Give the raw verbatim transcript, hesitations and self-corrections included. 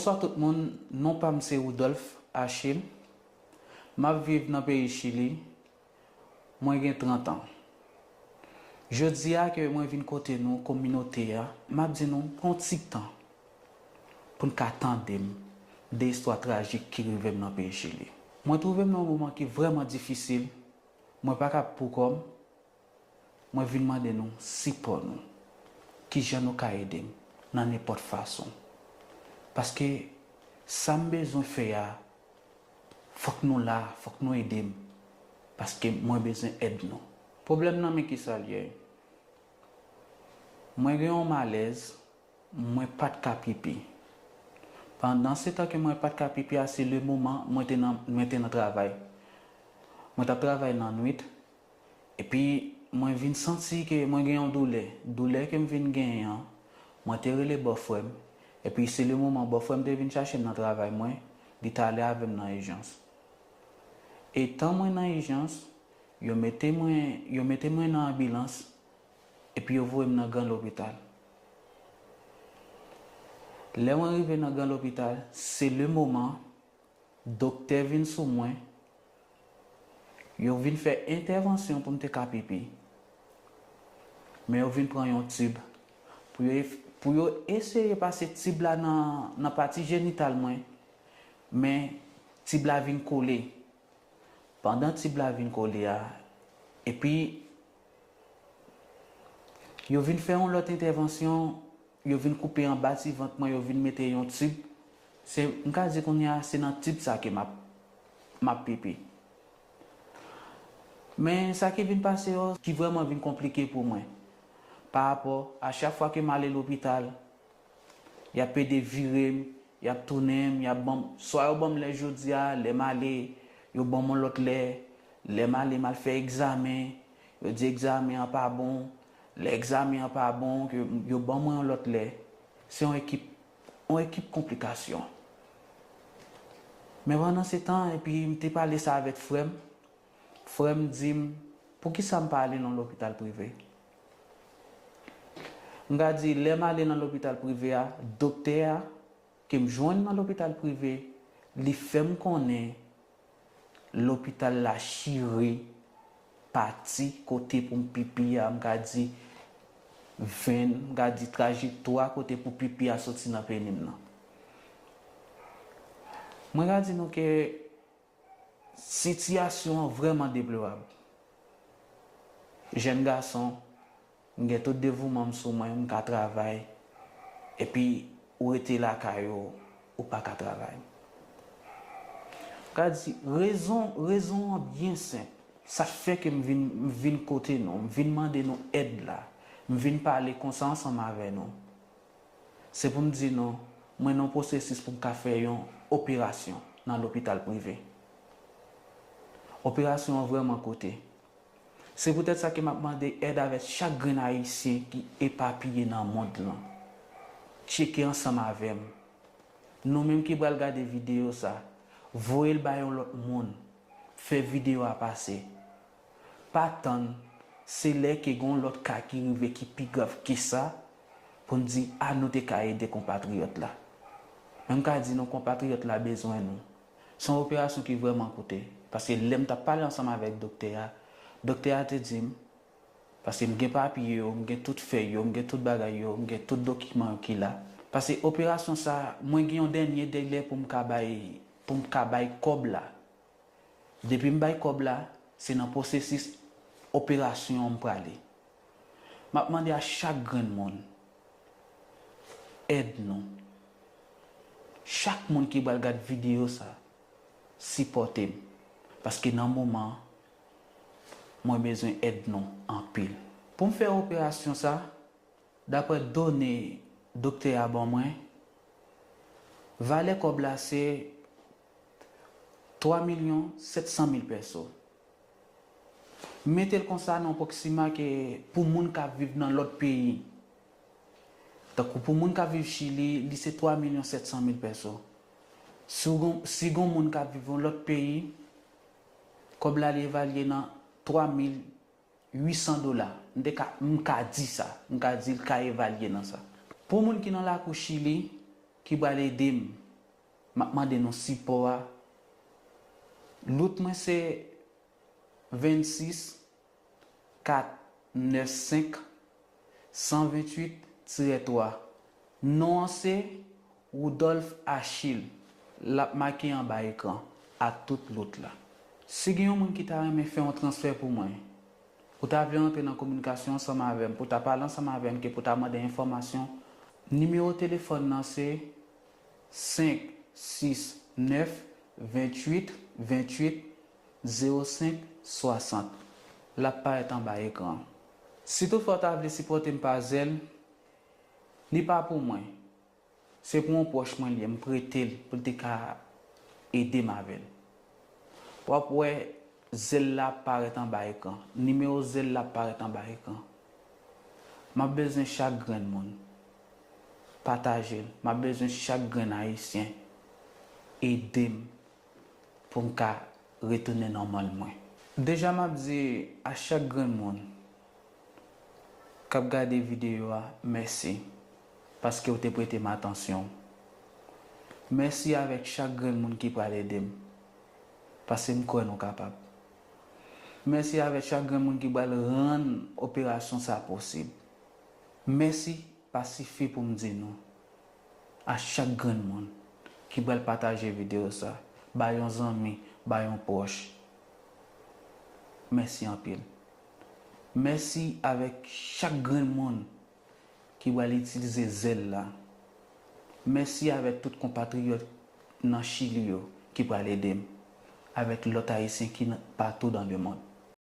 Bonswa tout moun, non pa m se Rudolph Achille. M ap viv nan peyi Chili. Mwen gen trant an. Jodi a ke mwen vin kote nou, kominote a, m ap di nou, pran yon ti tan pou n ka tande m de istwa trajik ki rive m nan peyi Chili. Mwen twouve m nan yon moman ki vrèman difisil. Mwen pa ka pou kò m. Mwen vin mande nou sipò nou. Kijan nou ka ede m nan nenpòt fason? Paske sa m bezwen fè a, fòk nou la, fòk nou ede m. Paske mwen bezwen èd nou. Pwoblèm nan, men kisa l ye. Mwen gen yon malèz, mwen pa t ka pipi. Pandan se tan ke mwen pa t ka pipi a, se le moman mwen te nan, mwen te nan travay. Mwen t ap travay nan nwit, epi mwen vin santi ke mwen gen yon doulè. Doulè ke m vin genyen an, mwen te rele bòfrè m, epi se le moman bòfrè m te vin chache m nan travay mwen, li t ale avè m nan ijans. Etan mwen nan ijans, yo mete mwen, yo mete mwen nan anbilans, epi yo voye m nan gran lopital. Lè mwen rive nan gran lopital, se le moman doktè vin sou mwen, yo vin fè entèvansyon pou m te ka pipi. Men yo vin pran yon tib pou yo, pou yo eseye pase tib la nan, nan pati jenital mwen, men tib la vin kole. Pandan tib la vin kole a, epi yo vin fè yon lòt entèvansyon, yo vin koupe anba ti vant mwen, yo vin mete yon tib. Se, m ka di kounye a, se nan tib sa ke m ap, m ap pipi. Men sa ki vin pase yo, ki vrèman vin konplike pou mwen. Pa rapò a chak fwa ke m ale lopital, y ap ede vire m, y ap tounen m, y ap ban m, swa yo ban m lè jodi a, lè m ale, yo ban m yon lòt lè, lè m ale, m al fè egzamen, yo di egzamen an pa bon, lè egzamen an pa bon, ke yo ban mwen yon lòt lè. Se yon ekip, yon ekip konplikasyon. Men pandan se tan, epi m te pale sa avèk frè m, frè m di m, poukisa m pa ale nan lopital prive? M ka di, lè m ale nan lopital prive a, doktè a, ke m jwenn nan lopital prive, li fè m konnen lopital la chire pati kote pou m pipi a, m ka di venn, m ka di trajektwa kote pou pipi a soti nan peni m nan. Mwen ka di nou ke sitiyasyon an vrèman deplorab. Jèn gason, m gen tout devouman m sou mwen, m ka travay, epi ou rete lakay ou, ou pa ka travay. M ka di, rezon, rezon an byen senp. Sa fè ke m vin, m vin kote nou, m vin mande nou èd la, m vin pale konsa ansanm avè nou. Se pou m di nou, mwen nan pwosesis pou m ka fè yon operasyon nan lopital prive. Operasyon an vrèman koute. Se poutèt sa ke m ap mande èd avèk chak grenn Ayisyen ki epapiye nan mond lan. Tcheke ansanm avè m. Nou menm ki pral gade videyo sa, voye l bay yon lòt moun. Fè videyo a pase. Pa tann, se lè ke gen yon lòt ka ki rive ki pi grav ke sa, pou n di, a, nou te ka ede konpatriyòt la. Men m ka di nou, konpatriyòt la bezwen nou. Se yon operasyon ki vrèman koute. Paske lè m t ap pale ansanm avèk doktè a, doktè a te di m, paske m gen papye yo, m gen tout fèy yo, m gen tout bagay yo, m gen tout dokiman yo ki la. Paske operasyon sa, mwen gen yon dènye delè pou m ka bay, pou m ka bay kòb la. Depi m bay kòb la, se nan pwosesis operasyon an m prale. M ap mande a chak grenn moun, èd nou. Chak moun ki pral gad videyo sa, sipòte m. Paske nan moman an, mwen bezwen èd nou anpil. Pou m fè operasyon sa, daprè done doktè a ban mwen, valè kòb la se twa milyon sèt san mil pèso. Mete l konsa nan pwoksima ke pou moun k ap viv nan lòt peyi. Tankou pou moun k ap viv Chili, li se twa milyon sèt san mil pèso. Si w gon, si gon moun k ap viv yon lòt peyi, kòb la li evalye nan twa mil uit san dola. M te ka, m ka di sa. M ka di l ka evalye nan sa. Pou moun ki nan lakou Chili, ki pral ede m M ap mande nou sipò a. Lout mwen se vennsis kat nèf senk san venntuit tirè twa. Non an se Woudòlf Achil. L ap make anba ekran ak tout lout la. Si gen yon moun ki ta renmen fè yon transfè pou mwen, ou ta vle rantre nan kominikasyon ansanm avè m, pou ta pale ansanm avè m, ke pou ta mande enfòmasyon, nimewo telefòn nan se senk sis nèf venntuit venntuit zewo senk swasant. L ap parèt anba ekran an. Si toutfwa w ta vle sipòte m pa Zelle, li pa pou mwen. Se pou yon pwòch mwen li ye, m prete l pou l te ka ede m avè l. W ap wè Zelle la ap parèt anba ekran. Nimewo Zelle la ap parèt anba ekran. M ap bezwen chak grenn moun pataje l. M ap bezwen chak grenn Ayisyen ede m pou m ka retounen nòmal mwen. Deja m ap di a chak grenn moun k ap gade videyo a, mèsi paske w te prete m atansyon w. Mèsi avèk chak grenn moun ki pral ede m, paske m kwè nou kapab. Mèsi avèk chak grenn moun ki pral rann operasyon sa posib. Mèsi pa sifi pou m di nou, a chak grenn moun ki pral pataje videyo sa, ba yon zanmi, ba yon pwòch, mèsi anpil. Mèsi avèk chak grenn moun ki pral itilize Zelle la. Mèsi avèk tout konpatriyòt nan Chili yo ki pral ede m, avèk lòt Ayisyen ki nan, patou dans le monde.